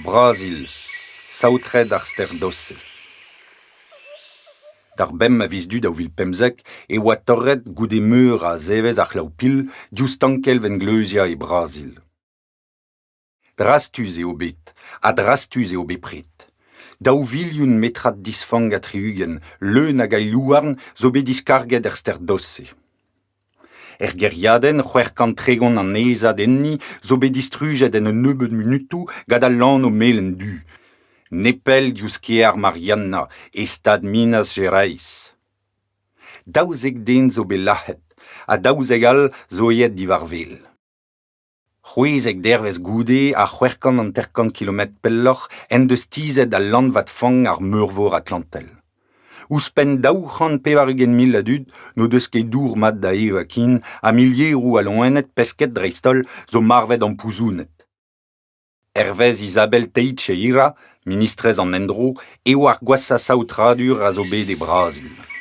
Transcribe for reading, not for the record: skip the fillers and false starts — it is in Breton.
Brazil, saotret ar stêr Doce. D'ar bemp a viz Du 2015 e oa torret goude meur a zevezh a c'hlav-pil diouzh stankell vengleuziañ e Brazil. Drastus eo bet, ha drastus eo bepred. Daou vilion metrad disfank ha 60 leun a gailh-houarn zo bet diskarget er stêr Doce. Er gêriadenn 630 annezad enni zo bet distrujet en un nebeud munutoù gant al lanv melen-du, nepell diouzh kêr Mariana e stad Minas Gerais. 12 den zo bet lazhet ha 12 all zo aet diwar wel. 16 dervezh goude ha 650 kilometr pelloc'h en deus tizhet al lanvad fank ar Meurvor Atlantel. Ouzhpenn 280 mil a dud n'o deus ket dour mat da evañ ken ha milieroù a loened, pesked dreist-holl, zo marvet ampouezounet. Hervez Isabel Teixeira, ministrez an endro, eo ar gwashañ saotradur a zo bet e Brazil.